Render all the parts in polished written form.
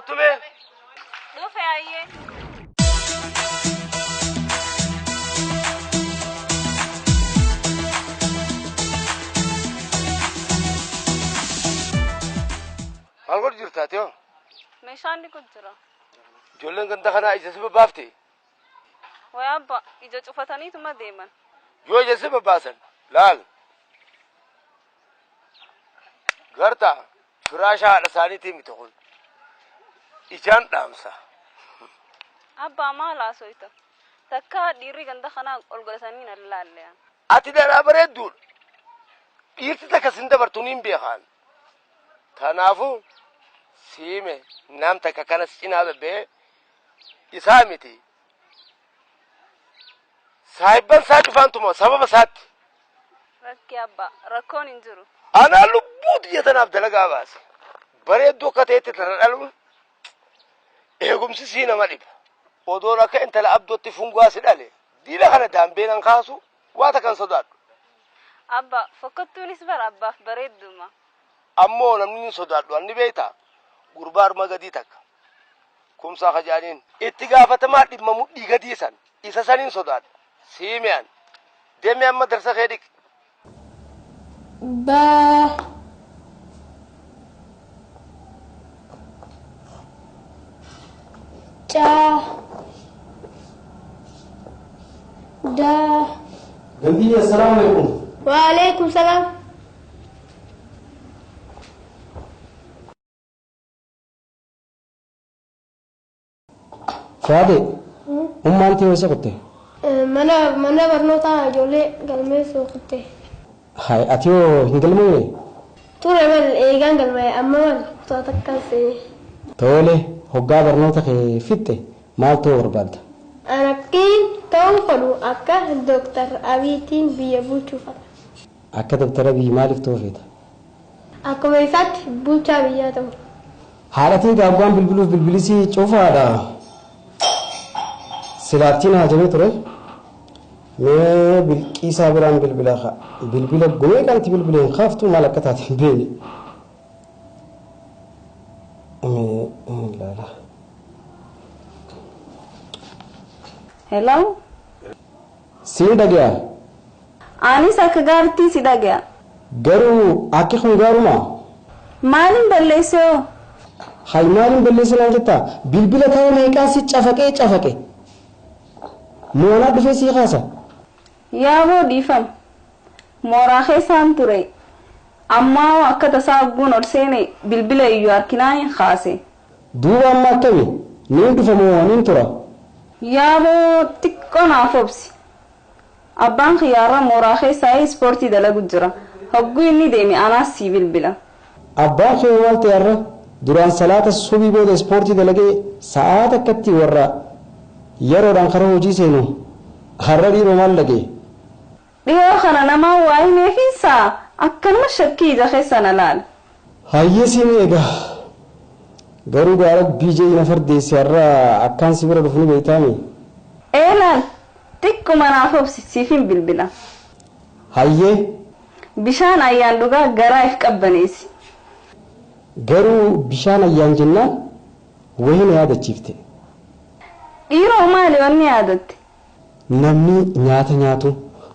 Koottu mee. Dhufe ayyee. Maal godhu jirta ati hoo? Meeshaan ni jira. Ijoolleen ganda kanaa ija si babbaafte. Way abba ija cufataniituma deeman. Yoo ija si babbaasan laal. Gartaa firaasha haadha isaaniitii miti kun. Ijaan dhaamsa. Abbaa maal haasoyta? Takka dhiirri ganda kanaa ol godhatanii na laalle. Ati dhalaa bareedduudha. Dhiirti takka sin dabartu niin beekaan. Kanaafuu siime nam takka kana si cinaa bebbee isaa miti. Saahibban isaa cufaantuma sababa isaatti. Rakki abbaa rakkoon hin jiru. Anaa lubbuu tiyya tanaaf dalagaa baase. Bareedduu akka ta'etti tana dhaluun eegumsi sii nama dhiba. Odoon akka intala abdootti fungaa si dhale diila kana daambee nan kaasu waa takka hin sodaadhu. Abba fokkattuunis bara abbaaf bareedduma. Ammoo namni hin sodaadhu anni beektaa gurbaa arma gadii takka kumsaa kajaaniin itti gaafatamaa dhimma mudhii gadii san isa saniin sodaadha. Siime an deemee amma darsa kee dhiqi. Ba Ca Da Gandii assalaamu alaikum. Waalaikum salaam. Fuwaade, ummaan tee eessa kutte? Mana mana barnootaa ijoollee galmeessuu kutte. Hay, ati hoo hin galmoyne? Ture mal eegaan galmaa'e amma mal kutaa takkaan seene. Tole, hoggaa barnoota kee fixxe maal ta'uu barbaadda? An akkiin ta'uu fadhu akka Dr. Abiyitiin biyya bulchuu fadha. Akka Dr. Abiy maaliif ta'uu feeta? Akkuma isaatti bulchaa biyyaa ta'u. Haadhatiin gaaggu'aan bilbiluuf bilbilisii cufaadha. Silaattiin haajamee ture. Mee bilqiisaa biraan bilbila ka. Bilbila gumee kanatti bilbilee hin kaaftu maal akka taate hin beekne. Mee ilaala. Hello? Siin dhagaya. Anis akka gaariitti si dhagaya. Garuu akki kun gaarumaa? Maalin balleesse hoo? Hay maalin balleesse naan jettaa? Bilbila tara meeqaan si cafaqee cafaqe. Moo anaa dhufee sii kaasa? Yaaboo dhiifama. Mooraa keessaan ture. Ammaa hoo akka tasaa hogguun ol seene bilbila iyyu arkinaanin kaase. Duuba amma akkami? Niin dhufa moo niin tura? Yaaboo xiqqoo naaf obsi. Abbaan kiyya har'a mooraa keessaayii ispoortii dalagu jira. Hogguu inni deeme anaas sii bilbila. Abbaan kee hoo maal ta'e har'a? Duraan salaata subii booda ispoortii dalagee sa'aa takkatti warra yeroodhaan kara hojii seenu har'a dhiiroo maal dhaga'e? Dhihoo kana namaan waa himeefiin sa'a akkanuma shakkii ija keessa na laala. Hayyee siin eega. Garuu gaa Rabbii je'ii na fardeessi har'a akkaan si bira dhufu ni beeytaami? Ee laal xiqquma naaf obsi siifin bilbila. Hayyee. Bishaan ayyaan dhugaa garaa if qabbaneessi. Garuu bishaan ayyaan jennaan wahi na yaadachiifte. Dhiiroo maali wanni yaadatte? Namni nyaata nyaatu,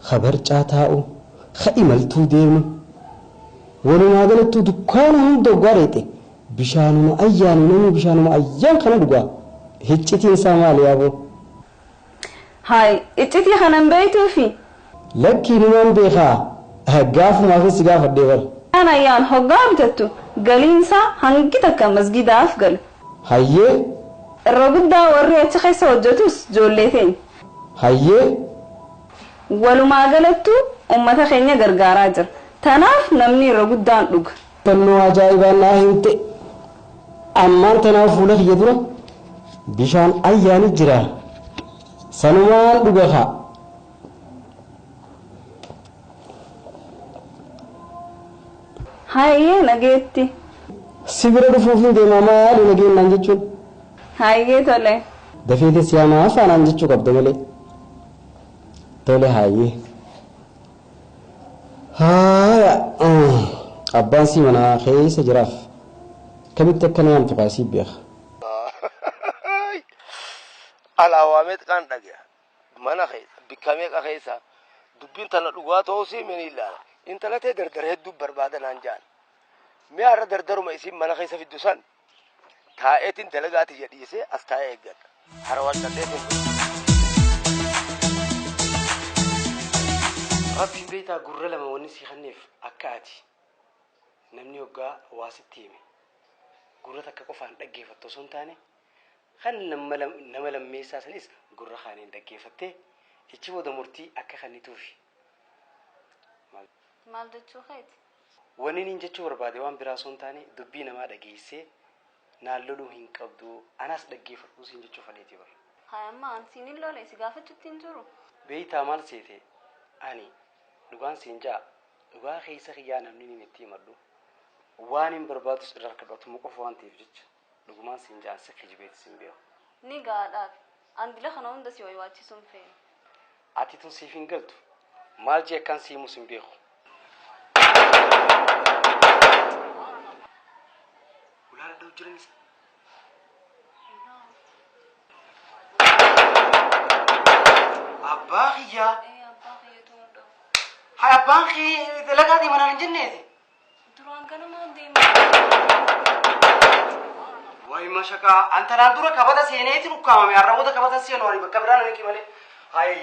ka barcaa taa'u, ka imaltuu deemu, walumaa galattuu dukkaana hunda hoggaa dhayxe bishaanuma ayyaani namuu bishaanuma ayyaan kana dhugaa. Hiccitiin isaa maali yaaboo? Haay iccitii kana hin beeytuufi? Lakkii numaan beekaa gaafumaafin si gaafadhee bar. Bishaan ayyaan hoggaa bitattu galiin isaa hangi takka masgidaaf gala. Hayyee. Irra guddaa warri achi keessa hojjatus joollee teenya. Hayyee. Walumaa galattuu ummata keenya gargaaraa jira. Tanaaf namni irra guddaan dhuga. Fannoo ajaa'ibaa naa himte. Ammaan tanaa fuula kiyya dura bishaan ayyaani jira. Sanumaan dhuga kaa. Hayyee nageetti. Si bira dhufuufin deemaa maali nageen naan jechuun. Hayyee tole. Dafeetin si yaamaa faa naan jechuu qabda malee. Tole hayyee. Haaya abbaan sii mana keessa jiraaf kamitti akka na yaamtu kaa sii beeka. Alaa waa meeqaan dhagaya. Mana keessa bikka meeqa keessa dubbiin tana dhugaa ta'uu sii mini ilaala. Intala tee dardara hedduu barbaada naan jaan. Mee har'a dardaruma isiin mana keessa fiddu san taa'eetiin dalagaa tiyya dhiisee as taa'ee eeggadha. Hara wancadheetiin dhufa. Rabbiin beektaa gurra lama wanni sii kenneef akka ati namni hoggaa waa sitti hime gurra takka qofaan dhaggeeffattu osoo hin taane kan nama lammeessaa sanis gurra kaaniin dhaggeeffattee ichi booda murtii akka kennituufi. Maal jechuu keeti? Wanni inni jechuu barbaade waan biraa osoo hin taane dubbii namaa dhageessee naan loluu hin qabdu anaas dhaggeeffadhuu siin jechuu fedheeti bara. Haa amma an siin hin lole si gaafachuutti hin jiru. Beeytaa maal seete ani dhugaan siin ja'a dhugaa keessa kiyyaa namni niin itti himadhu waan hin barbaadus irra harkadhu atuma qofa waan ta'eef jecha dhugumaan siin ja'an si kijibeeti siin beeku. Ni gaadhaaf. An dila kana hunda si waywaachisuun feene. Ati tun siif hin galtu maal jee akkaan si himus hin beeku. Ulaala dha'u jiran isa. Abbaa kiyyaa. Ee abbaa kiyyatu hunda. Haa abbaan kee dalagaa deemanaan hin jenneeti. Duraan ganamaan deema. Wayi mashaqaa an tanaan dura kabata seeneetiin ukkaamame har'a booda kabata seenu ani bakka biraan ani malee. Hayi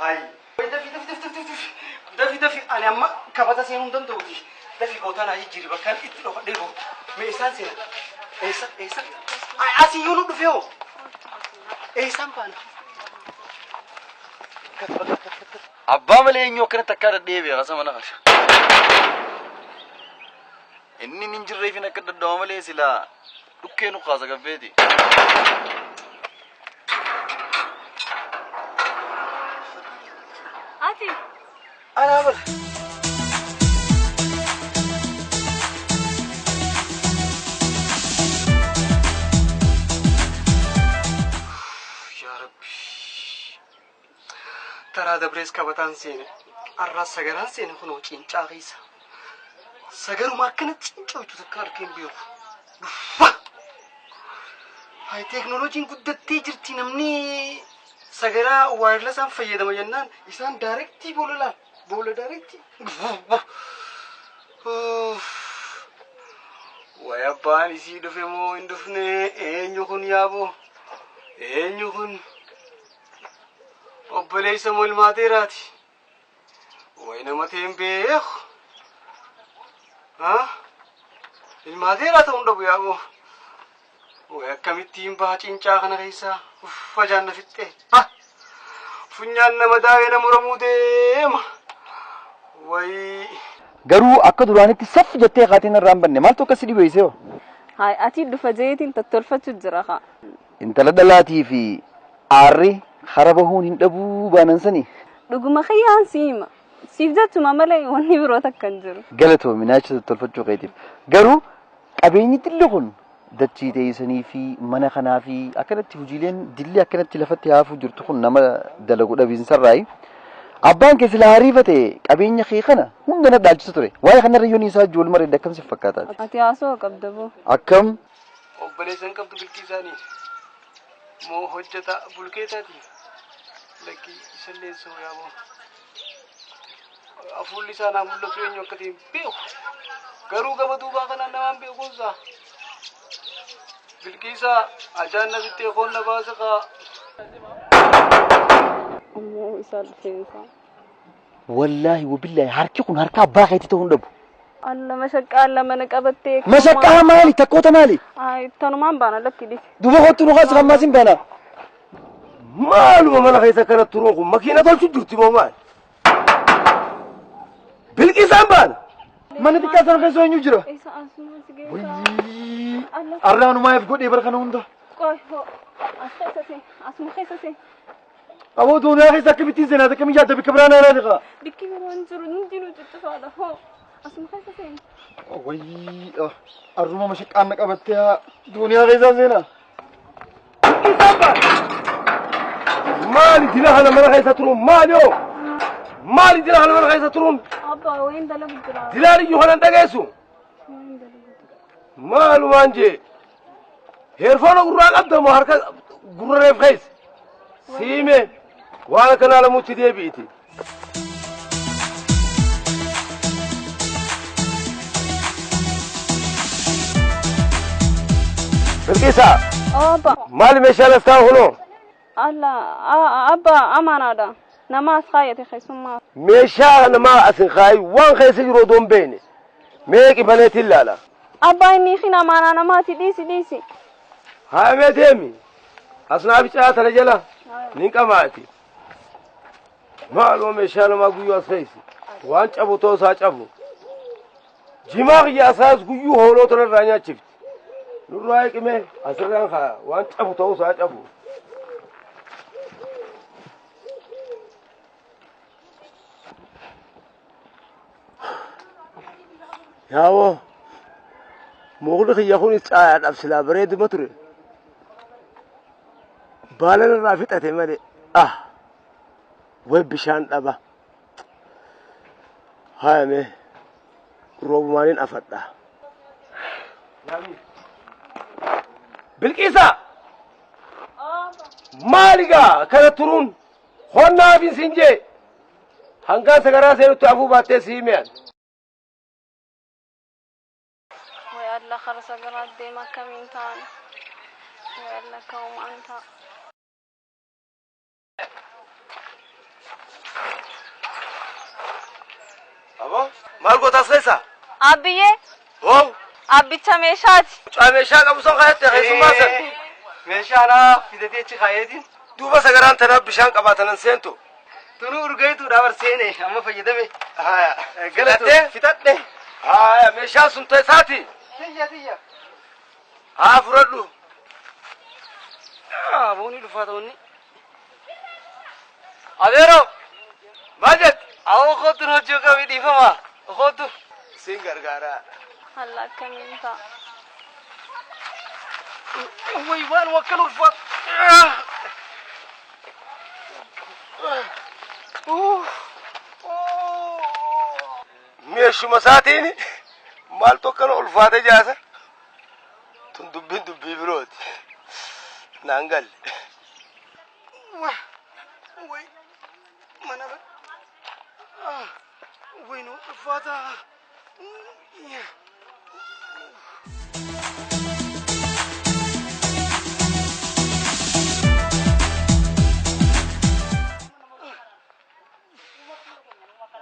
hayi. Wayi dafi dafi dafi dafi dafi dafi dafi ani amma kabata seenuu hin danda'uuti. Dafi bootaa naa jijjiiri bakka itti dhokadhee boo. Mee isaan seena? Eessa eessa? Asii yoo nu dhufee hoo? Eessaan baana? Kat bakka kat kat kat. Abbaa malee eenyu akkanatti akka dhadhee beeka mana kana. Inni hin jirreefin akka dadhawa malee silaa dhukkee nu kaasa gaffeeti. Ati Anaa bala. Yaa Rabbi. Taraa dabrees kabataan seene. Arraas sagaraan seene kunoo cincaa keessa. Sagaruma akkana cincooytu takka arkeen beeku. Dhuffa! Hay teeknooloojiin guddattee jirti namni sagaraa waayirlasaan fayyadama jennaan isaan daayirektii boola laal. Boola daayirektii. Way abbaan isii dhufe moo hin dhufne eenyu kun yaaboo? Eenyu kun? Obboleessa moo ilmaateeraati? Way nama ta'e hin beeku. Ha? Ilmaateeraa ta'uu hin dhabu yaaboo. Way akkamittiin baha cincaa kana keessaa uffa jaanna fixxee. Ha! Funyaan nama daawee na muramuu deema. Way. Garuu akka duraanitti saffi jettee kaatiin irraa hin banne maaltu akkas si dhibeessee hoo? Hayi ati dhufa jeetiin tottolfachu jira kaa. Intala dhalaatii fi aarri hara bahuun hin dhabuu baanan sani. Dhuguma kiyyaan si hima. Siif jechuma malee wanni biroo takka hin jiru. Galatoomi naacha tottolfachuu keetiif. Garuu qabeenyi dilli kun dachii teessanii fi mana kanaa fi akkanatti hojiileen dilli akkanatti lafatti haafuu jirtu kun nama dalagu dhabiinsarraayi. Abbaan kee silaa hariifate qabeenya kee kana hunda na dhaalchisa ture. Waa'ee kanarra yoon isaa wajjin wal mareedde akkam siif fakkaata? Ati haasoo qabda boo. Akkam? Obboleessa hin qabdu bilkii isaanii moo hojjeta bulkeetaati lakkii isallee soo yaaboo afuulli isaa naa mul'atu eenyu akka ta'e hin beeku garuu gama duubaa kanaan namaan beekuunsaa bilqiisaa ajaan na bittee koon na baase kaa. Ammoo isaa dhufeensaa. Wallaahi wabillaahi harki kun harka abbaa keetii ta'uu hin dhabu. Alla mashaqqaa lama na qabattee. Mashaqqaa maali? Takkoota maali? Ay tanumaan baana lakki dhisi. Duuba kottu nu kaasi kan maasiin baana. Maaluma mana keessa akkana turuun kun makiina tolchu jirti moo maali? Bilqisaan baana. Mana xiqqaa sana keessa eenyu jira? Isa asuma si geessaa. Wayyii. Alla Arraanumaa if godhee bara kana hunda. qoy hoo. As keessa seen. Asuma keessa seen. Aboo duuniyaa keessa akkamittiin seenaa akkamii yaadda bikka biraan aanaa dhiqa. Bikki biroo hin jiru hundinuu cuccufaadha hoo. Asuma keessa seen. Wayyii arruma mashaqqaan na qabattee haa duuniyaa keessaa seenaa. Bilqisaan baana. Maali dila kana mana keessa turuun maali hoo? Maali dila kana mana keessa turuun? Abbaa wayin dalagu jira. Dilaan iyyuu kanan dhageessu. Wayin dalagu jira. Maalumaan jee. Heerfoona gurraa qabda moo harka gurra reef keessa? Siime waan akkanaa lamuutti deebi'iti. Bilqisaa Abba. maali meeshaan as taa'u kunoo? Alla abba amaanaadha. Nama as kaayate keessummaa. Meeshaa namaa as hin kaayi waan keessa jiru odoo hin beekne. Mee qibaneetiin laala. Abbaa inni hin amaanaa namaati dhiisi dhiisi. Haa mee deemi. As naa bicaa tana jala nin qamaati. Maaloo meeshaa namaa guyyuu as keessa. Waan cabu too isaa cabu. Jimaa kiyya asaas guyyuu hooloo tana irraa nyaachifti. Nurraa hiqime asirraan kaa waan cabu ta'uu isaa cabu. Yaawoo mukni kiyya kun caayaadhaaf silaa bareeduma ture. Baala irraa fixate malee ah way bishaan dhaba. Haaya mee roobumaaniin afadha. Bilqiisa maali gaa kana turuun honnaa fi sin jee hangaan sagaraa seenutti afuu baattee sii mi'an. Way Allah kara sagaraa deema akkamiin ta'an. Way Allah ka'umaan ta'a. Aboo maal goota as keessa? Abbiyyee Hoo abbicha meeshaati. mucaa meeshaa qabu san kaayette keessummaa san. Meeshaa naa fidatee achi kaayeetiin. Duuba sagaraan tanaaf bishaan qabaatanan seentu. Tunuu urgeetuudha bar seene amma fayyadame. Haya. Galatu Fixattee? fixadhe. Haya meeshaan sun ta'e Tiyya tiyya. Haa fudhadhu. Booni dhufaata wanni. Adeero Maal jette? awoo kootu hojii qabii dhiifama kootu. Siin gargaaraa. Allah akkamiin ta'a. Way waan wakkan ulfaatu. Meeshuma isaatiin maaltu akkana ulfaate jaasa? Tun dubbiin dubbii birooti. Naan galle. Way mana way nu ulfaata.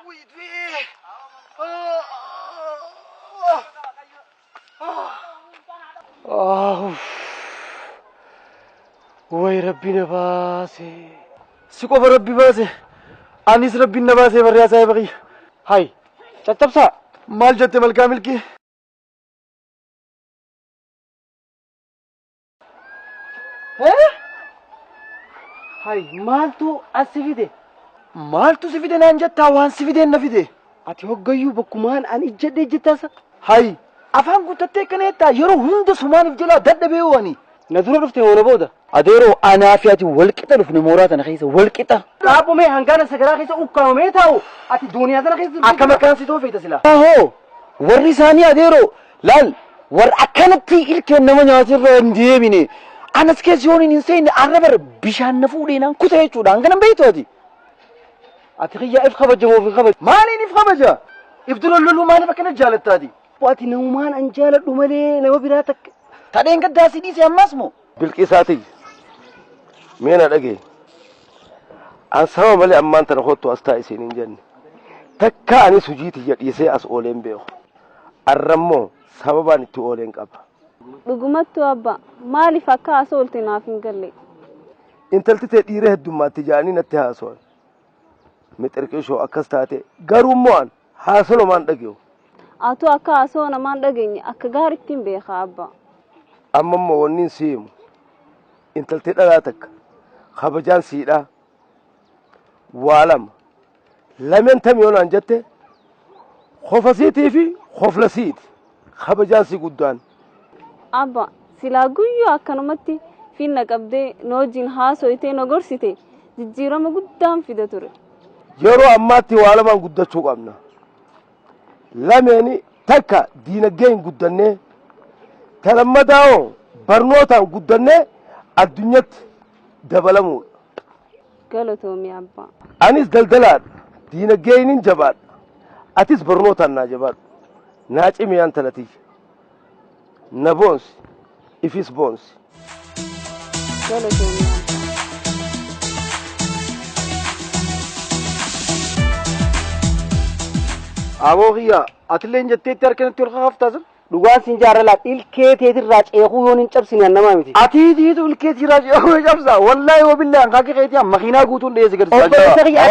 Way du'ee. Way rabbi na baase. Si qofa rabbi baase. Anis rabbiin na baasee barriyaa saahiba kiyya. Hay, caccabsaa. Maal jette malkaa milkii? Hay, maaltu as si fide? Maaltu si fide naan jettaa waan si fideen na fide. Ati hoggayyuu bakkumaan an ijjadhe ijjattaasa. Hay afaan guuttattee akkana jettaa yeroo hunda sumaaniif jalaa dadhabee ani. Na dura dhufte moo na booda? Adeeroo anaa fi ati walqixa dhufne mooraa tana keessa walqixa. Dhaabbumee hangaana sagaraa keessa ukkaamamee taa'u ati duuniyaa sana keessa Akka makkaan si toofeeta silaa. Ahoo warri isaanii adeeroo laal warra akkanatti ilkeen nama nyaatirra hin deemine. Anas keessa yoon hin seenne arra bara bishaan na fuudhee naan kuta jechuudha. Hangana hin beektu ati. Ati kiyyaa if kabaja moo of hin kabaju? Maaliin if kabaja? If dura loluu maaliif akkana jaalattaati? Ati namumaan an jaaladhu malee nama biraa takka. Tadheen gaddaa si dhiise ammas moo? Bilqisaa tiyya. Mee na dhaga'i. An saba malee ammaan tana kottu as taa'i siin hin jenne. Takka anis hojii tiyya dhiisee as ooleen beeku. Arrammoo sababaan itti ooleen qaba. Dhugumattuu abba maaliif akka as oolte naaf hin galle. Intalti tee dhiira heddummaatti ja'anii natti haasawan. Mixirqishoo akkas taate garuu immoo an haasalumaan dhaga'u. Atuu akka haasawaa namaan dhageenye akka gaariitti beeka abba. Amma immoo wanni si himu intalti dhalaa takka kabajaan siidhaa waa lama lameen tam yoo naan jette kofa siitii fi kofla siiti kabajaan si guddaan. Abba silaa guyyuu akkanumatti finna qabdee na wajjin haasoytee na gorsite jijjiirama guddaan fida ture. Yeroo ammaatti waa lamaan guddachuu qabna. Lameeni takka diinagdee hin guddannee ta lammataa hoo barnootaan guddannee addunyatti dabalamuudha. Galatoomi abbaa. Anis daldalaadha. Diinagdeeniin jabaadha. Atis barnootaan naa jabaadhu. Naa cimi yaa intala tiyya. Na boonsi. Ifis boonsi. Galatoomi abbaa. Aboo kiyya atilleen jetteetti harka natti ol kakaaftaa sir? Dhugaan siin jaarra ilkee teetirraa ceekuu yoon hin cabsine an namaa miti. Atii tiitu ilkee tiiraa ceekuu cabsa. Wallaahi wabillahi an kaakii keetii makiinaa guutuun dhiyeessi gadi Obboleessa kiyya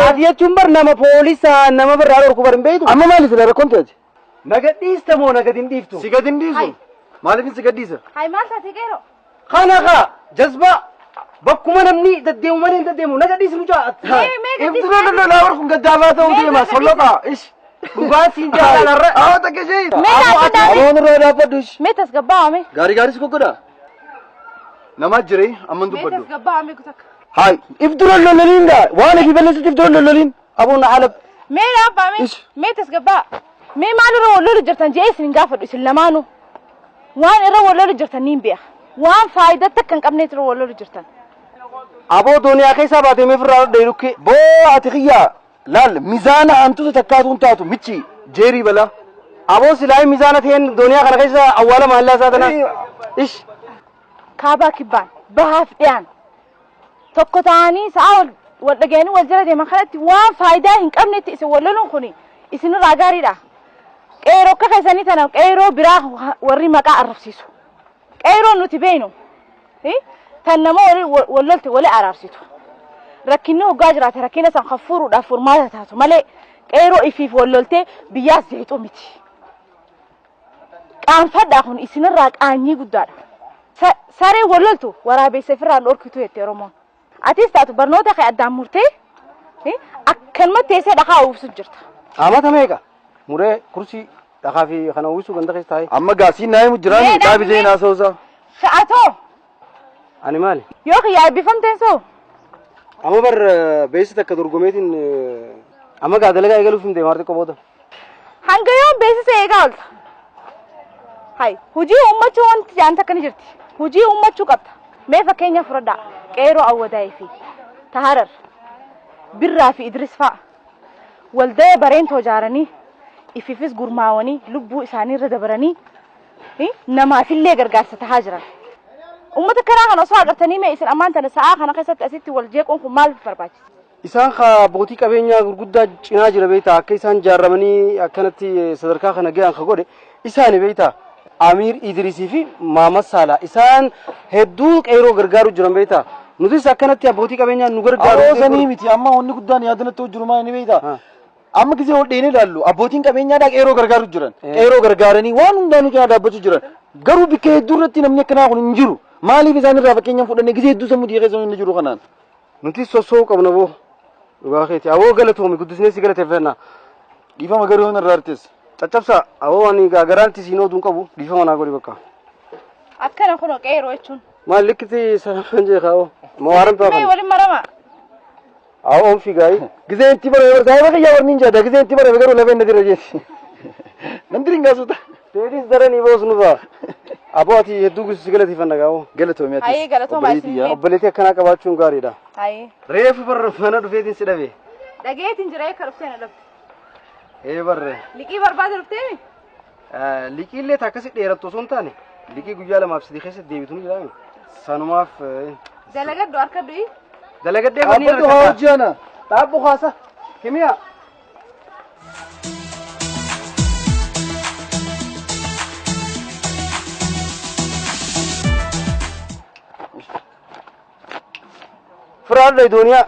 ati jechuun bar nama poolisaa nama birraa dhorku bar hin beektu. Amma maali sila rakkoon teeti? Na gadhiista moo na gad hin dhiiftu? Si gad hin dhiisu. Maaliif si gadhiisa? Hay maal taate qeeroo? Kana kaa jazbaa bakkuma namni deddeemu malee hin deddeemu na gadhiisi mucaa. Mee mee gadhiisi. Ibsu lololaa bar kun gaddaafaa ta'uu deema solloqaa. Ish. Dhugaan siin jaalala irra. Haa takka ishee. Mee dhaabbadhaa mee. Aboon irraa dhaabbadhu ish. Mee tasgabbaa'ame. Gaarii gaarii si goggodha. Namaa jiree amma hin Mee dubbadhu. tasgabbaa'ame kutakka. Haay if dura lololiin gaa waan ifii balleessutti if dura lololiin. Aboon na haala Mee dhaabbaa mee. Ish. Mee tasgabbaa. Mee maal irra wal lolu jirtan je'ee isin hin gaafadhu isin lamaanuu. Waan irra wal lolu jirtan niin beeka. Waan faayidaa takka hin qabneet irra wal lolu jirtan. Aboo dooniyaa keessaa baatee meef irraa dhadhee dhukkee. Boo ati kiyyaa laal mizaana hantuuta takkaatu hin taatu michi jeerii balaa. Aboo silaa mizaana ta'een dooniyaa kana keessa awwaala maallaa isaa tana. Ish. Kaabaa kibbaan bahaaf dhiyaan tokko ta'anii sa'a wal wal dhagayanii wal jala deeman kanatti waan faayidaa hin qabnetti isin wal loluun kuni isinirraa gaariidha. Qeeroo akka keessanii tana qeeroo biraa warri maqaa arrabsiisu. Qeeroon nuti beeynu tan nama wal lolte wali araarsitu. Rakkinni hoggaa jiraate rakkina san kan furuudhaaf furmaata taatu malee qeeroo ifiif wal loltee biyyaas jeeqxu miti. Qaanfadhaa kun isinirraa qaanyii guddaadha. Saree wal loltu waraabessa ifirraa hin dhorkitu jette Oromoon. Atis taatu barnoota kee addaan murtee akkanumatti teessee dhakaa uwwisu jirta. Amata meeqa? Muree kursii dhakaa fi kana uwwisuu ganda keessa taa'ee. Amma gaa siin naa himu jiraani Mee dhaabi dhaabi jee naa soosaa. Sha'atoo Ani maali? yoo kiyyaa eebbifamteen soo. Amma bar beeksisa takka dorgomeetiin amma gaa dalagaa eegaluuf hin deema xiqqoo booda. Hanga yoom beeksisa eegaa oolta? Hay, hojii uummachuu wanti jedhan takka ni jirti. Hojii uummachuu qabda. Mee fakkeenya fudhadhaa. Qeeroo Awwadaayii fi Taharar, Birraa fi Idris fa'a waldaya bareentoo ijaaranii ififis gurmaawanii lubbuu isaanii irra dabaranii namaafillee gargaarsa tahaa jiran. Uummata kanaa kana osoo agartanii mee isin ammaan tana sa'aa kana keessatti asitti wal jeequun kun maaliif barbaachisa? Isaan ka abbootii qabeenyaa gurguddaa cinaa jira beektaa akka isaan jaarramanii akkanatti sadarkaa kana gahan ka godhe isaani beektaa Amiir Idrisii fi Maamad Saalaa isaan hedduu qeeroo gargaaru jiran beektaa nutis akkanatti abbootii qabeenyaa nu gargaaru. Aboo sanii miti amma wanni guddaan yaadannatti jiru maal inni beektaa? Amma gisee ol dheenee ilaallu abbootiin qabeenyaadhaa qeeroo gargaaru jiran. Qeeroo gargaaranii waan hundaanuu cinaa dhaabbachuu jiran. Garuu bikka hedduu irratti namni akkanaa kun hin jiru. Maaliif isaan irraa fakkeenya fudhannee gisee hedduu sammuu keessa inni jiru kanaan. Nutis sossoo'uu qabna boo. Dhugaa keeti. Aboo galatoomi guddisnee si galateeffanna. Dhiifama garuu yoon irraa artes. Caccabsaa aboo ani garaan itti siin oduun qabu dhiifama naa godhi bakka. Akkana kunoo qeeroo jechuun. Maal likkitti salaman jee kaa'oo. Mawaaran Mee taafan. waliin marama. Aboo oon fiigaayi. Gisee itti barame saayiba kiyyaa warni hin jaada gisee itti barame garuu lafeen na dira jeeti. Nan dirin gaasuuta. Teetis daranii boos nurraa. Aboo ati hedduu si galateeffanna gaa'oo. Galatoomi atis. Hayee galatoomaa Obboleettii isin yaa. Obboleettii akkanaa qabaachuun gaariidha. Hayee. Reefu barra mana dhufeetiin si dhabe. Dhageetiin jira eekka dhuftee na dhabde. Ee barre. Liqii barbaada dhufteemi? Liqiillee takkasi dheerattu osoo hin taane liqii guyyaa lamaaf sadii keessatti deebitu ni jiraame. Sanumaaf Dalagadhu harka du'i. dalagadhee banii Dhaabbadhu haa hojii ana. Dhaabbu kaasa. Himiya. Firaadha dooniyaa.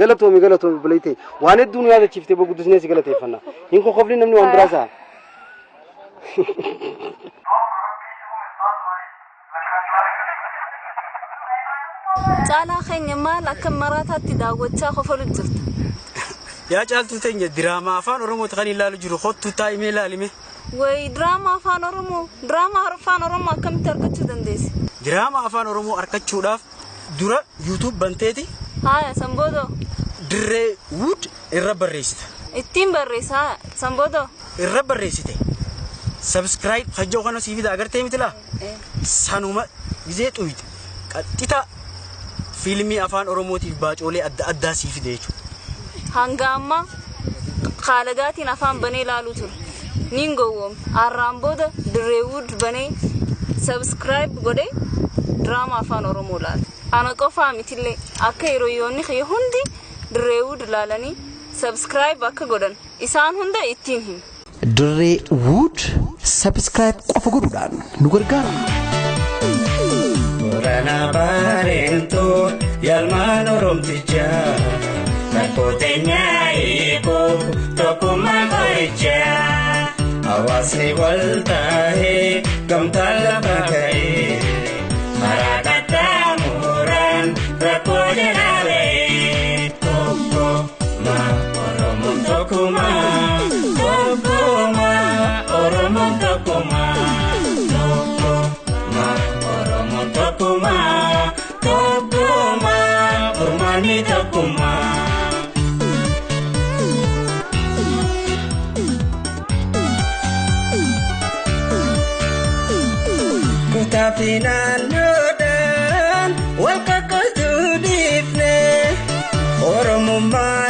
Galatoomi galatoomi obboleettee waan hedduu nu yaadachiiftee boo guddisnee si galateeffanna. Hin kokoflin namni waan biraa sa'a. Caalaa keenya maal akka maraataatti daawwachaa kofalu jirta. Yaa caaltuu teenya diraamaa afaan Oromooti kan ilaalu jiru kottu taa'imee ilaalime. Wayi diraamaa afaan Oromoo diraamaa afaan Oromoo akkamitti argachuu dandeesse? Diraamaa afaan Oromoo argachuudhaaf dura YouTube banteeti Haaya sanboodoo dirree wood irra barreessita. ittiin barreessa haaya sanboodoo. Irra barreessite. Subscribe hajjoo kana sii fida agartee miti laa? Sanuma Gizee xuyite qaxxita fiilmii afaan Oromootiif baacoolee adda addaa sii fide jechuudha. Hanga ammaa kaalagaatiin afaan banee ilaaluu ture. Niin gowwoome. Arraan booda Dirreewud banee subscribe godhee diraama afaan Oromoo ilaala. Ana qofaa mitillee akka hiriyoonni kiyya hundi Dirreewud ilaalanii subscribe akka godhan isaan hunda ittiin hima. Dirree Wood subscribe qofa godhuudhaan nu gargaara. Boorana baareentuu yaalmaan oromtichaa rakkoo teenyaa hiikuu tokkummaan qorichaa hawaasni wal taahee gamtaan lafa ka'ee karaa qaxxaamuraan rakkoo jalaa ba'ee tokkummaa Oromoon tokkummaa tokkummaa Oromoon tokkummaa tokkummaa Oromoon tokkummaa tokkummaa furmaanni tokkummaa. Kutaa fi naannoodhaan wal kakkatuu dhiifne Oromummaa.